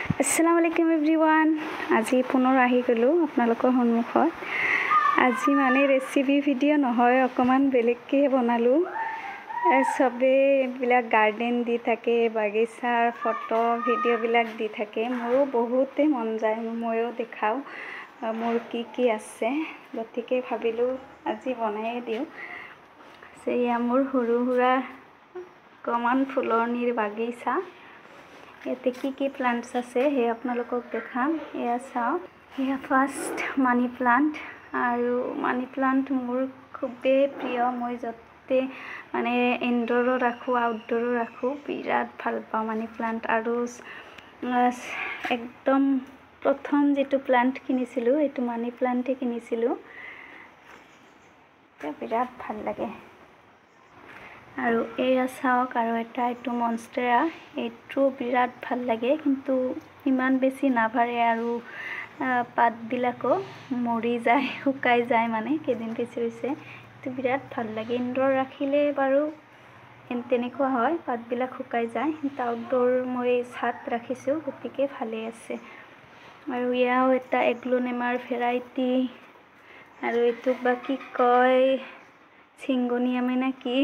আসসালামু আলাইকুম এভৰিৱান। আজি পুনৰ আহি গ'লোঁ আপোনালোকৰ সন্মুখত। আজি মানে ৰেচিপি ভিডিঅ' নহয়, অকণমান বেলেগকৈ বনালোঁ। চবেই এইবিলাক গাৰ্ডেন দি থাকে, বাগিচাৰ ফটো ভিডিঅ'বিলাক দি থাকে। মোৰো বহুতেই মন যায় ময়ো দেখাওঁ মোৰ কি কি আছে, গতিকে ভাবিলোঁ আজি বনায়ে দিওঁ। এয়া মোৰ সৰু সুৰা অকণমান ফুলনিৰ বাগিচা। ইয়াতে কি কি প্লাণ্টছ আছে সেই আপোনালোকক দেখাম। এয়া চাওক, এয়া ফাৰ্ষ্ট মানি প্লাণ্ট। আৰু মানি প্লাণ্ট মোৰ খুবেই প্ৰিয়। মই য'তে মানে ইনড'ৰো ৰাখোঁ, আউটড'ৰো ৰাখোঁ, বিৰাট ভাল পাওঁ মানি প্লাণ্ট। আৰু একদম প্ৰথম যিটো প্লাণ্ট কিনিছিলোঁ সেইটো মানি প্লাণ্টেই কিনিছিলোঁ। বিৰাট ভাল লাগে। আৰু এয়া চাওক, আৰু এটা এইটো মনষ্টেৰা, এইটো বিৰাট ভাল লাগে, কিন্তু ইমান বেছি নাবাঢ়ে আৰু পাতবিলাকো মৰি যায়, শুকাই যায়, মানে কেইদিন পিছে পিছে। এইটো বিৰাট ভাল লাগে। ইনড'ৰ ৰাখিলে বাৰু তেনেকুৱা হয়, পাতবিলাক শুকাই যায়, কিন্তু আউটড'ৰ মই ছাঁত ৰাখিছোঁ, গতিকে ভালেই আছে। আৰু এয়াও এটা এগ্লোনেমাৰ ভেৰাইটি। আৰু এইটোক বা কি কয়, চিংগনিয়ামে নে কি,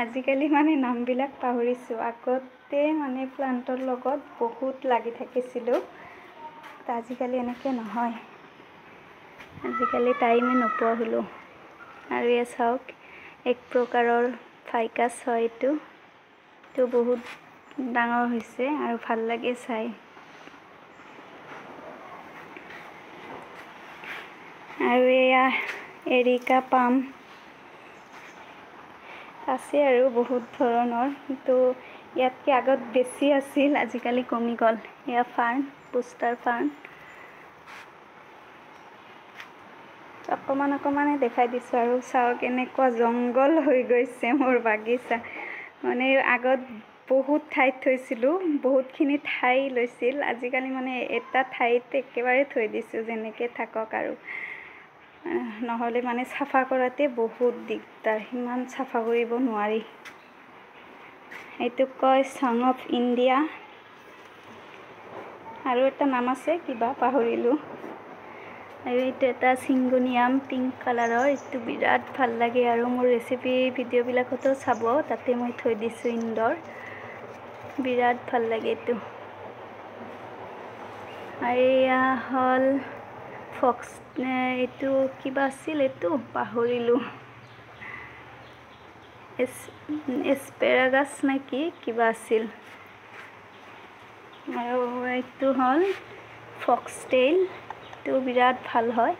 আজিকালি মানে নামবিলাক পাহৰিছোঁ। আগতে মানে প্লাণ্টৰ লগত বহুত লাগি থাকিছিলোঁ, আজিকালি এনেকৈ নহয়, আজিকালি টাইমে নোপোৱা হ'লোঁ। আৰু এয়া চাওক, এক প্ৰকাৰৰ ফাইকাছ হয় এইটো। এইটো বহুত ডাঙৰ হৈছে আৰু ভাল লাগে চাই। আৰু এয়া এৰিকা পাম আছে, আৰু বহুত ধৰণৰ, কিন্তু ইয়াতকৈ আগত বেছি আছিল, আজিকালি কমি গ'ল। এয়া ফাৰ্ণ, বুষ্টাৰ ফাৰ্ণ। অকণমান অকণমানে দেখাই দিছোঁ। আৰু চাওক এনেকুৱা জংঘল হৈ গৈছে মোৰ বাগিচা। মানে আগত বহুত ঠাইত থৈছিলোঁ, বহুতখিনি ঠাই লৈছিল, আজিকালি মানে এটা ঠাইত একেবাৰে থৈ দিছোঁ, যেনেকৈ থাকক আৰু। নহ'লে মানে চাফা কৰাতে বহুত দিগদাৰ, সিমান চাফা কৰিব নোৱাৰি। এইটোক কয় চং অফ ইণ্ডিয়া। আৰু এটা নাম আছে কিবা, পাহৰিলোঁ। আৰু এইটো এটা চিংগনিয়াম পিংক কালাৰৰ, এইটো বিৰাট ভাল লাগে। আৰু মোৰ ৰেচিপি ভিডিঅ'বিলাকতো চাব, তাতে মই থৈ দিছোঁ ইনড'ৰ, বিৰাট ভাল লাগে এইটো। আৰু এয়া হ'ল ফক্স, এইটো কিবা আছিল, এইটো পাহৰিলোঁ, এছপেৰাগাছ নে কি কিবা আছিল। আৰু এইটো হ'ল ফক্সটেইল, এইটো বিৰাট ভাল হয়।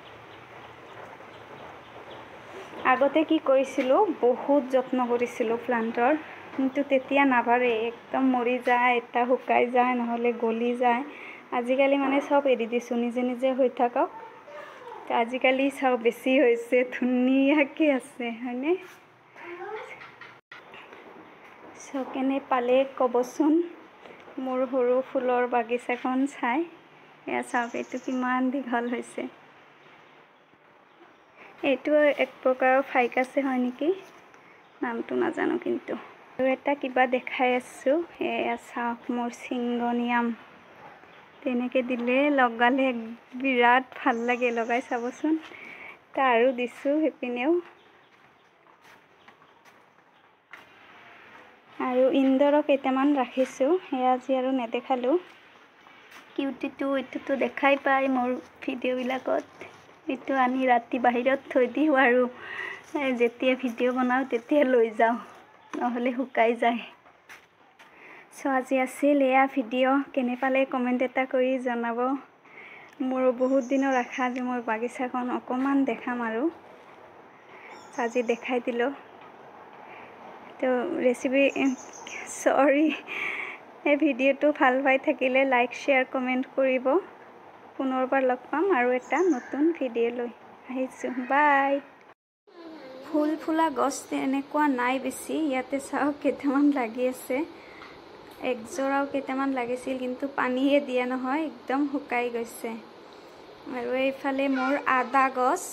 আগতে কি কৰিছিলোঁ, বহুত যত্ন কৰিছিলোঁ প্লাণ্টৰ, কিন্তু তেতিয়া নাবাঢ়ে, একদম মৰি যায়, এটা শুকাই যায়, নহ'লে গলি যায়। আজিকালি মানে চব এৰি দিছোঁ, নিজে নিজে হৈ থাকক। আজিকালি চাওঁ বেছি হৈছে, ধুনীয়াকৈ আছে, হয়নে? চ' কেনে পালে ক'বচোন মোৰ সৰু ফুলৰ বাগিচাখন চাই। এয়া চাওক, এইটো কিমান দীঘল হৈছে। এইটো এক প্ৰকাৰৰ ফাইকাছে হয় নেকি, নামটো নাজানো কিন্তু। আৰু এটা কিবা দেখাই আছোঁ, এয়া চাওক মোৰ চিংগনিয়াম। তেনেকৈ দিলে লগালে বিৰাট ভাল লাগে, লগাই চাবচোন। আৰু দিছোঁ সেইপিনেও। আৰু ইনড'ৰো কেইটামান ৰাখিছোঁ, সেয়া আজি আৰু নেদেখালোঁ। কিউটিটো এইটোতো দেখাই পায় মোৰ ভিডিঅ'বিলাকত। এইটো আনি ৰাতি বাহিৰত থৈ দিওঁ, আৰু যেতিয়া ভিডিঅ' বনাওঁ তেতিয়া লৈ যাওঁ, নহ'লে শুকাই যায়। চ' আজি আছিল এয়া ভিডিঅ', কেনে পালে কমেণ্ট এটা কৰি জনাব। মোৰো বহুত দিনৰ আশা যে মোৰ বাগিচাখন অকণমান দেখাম, আৰু আজি দেখাই দিলোঁ। তো ৰেচিপি, চৰি, এই ভিডিঅ'টো ভাল পাই থাকিলে লাইক, শ্বেয়াৰ, কমেণ্ট কৰিব। পুনৰবাৰ লগ পাম আৰু এটা নতুন ভিডিঅ' লৈ আহিছোঁ। বাই। ফুল ফুলা গছ তেনেকুৱা নাই বেছি, ইয়াতে চাওক কেইটামান লাগি আছে। একযোৰাও কেইটামান লাগিছিল, কিন্তু পানীয়ে দিয়া নহয়, একদম শুকাই গৈছে। আৰু এইফালে মোৰ আদা গছ।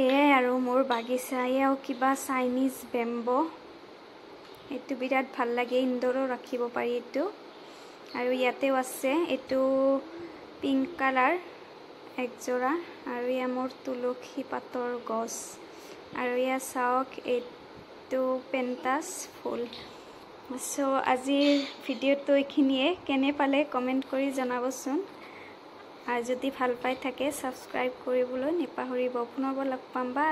এয়াই আৰু মোৰ বাগিচা। এয়াও কিবা চাইনিজ বেম্ব, এইটো এইটো বিৰাট ভাল লাগে, ইনডোৰো ৰাখিব পাৰি এইটো। আৰু ইয়াতেও আছে এইটো পিংক কালাৰ একযোৰা। আৰু এয়া মোৰ তুলসী পাতৰ গছ। আৰু এয়া চাওক এইটো পেণ্টাছ ফুল। চ' আজিৰ ভিডিঅ'টো এইখিনিয়ে। কেনে পালে কমেণ্ট কৰি জনাবচোন। আৰু যদি ভাল পাই থাকে ছাবস্ক্ৰাইব কৰিবলৈ নাপাহৰিব। পুনৰবাৰ লগ পাম বা।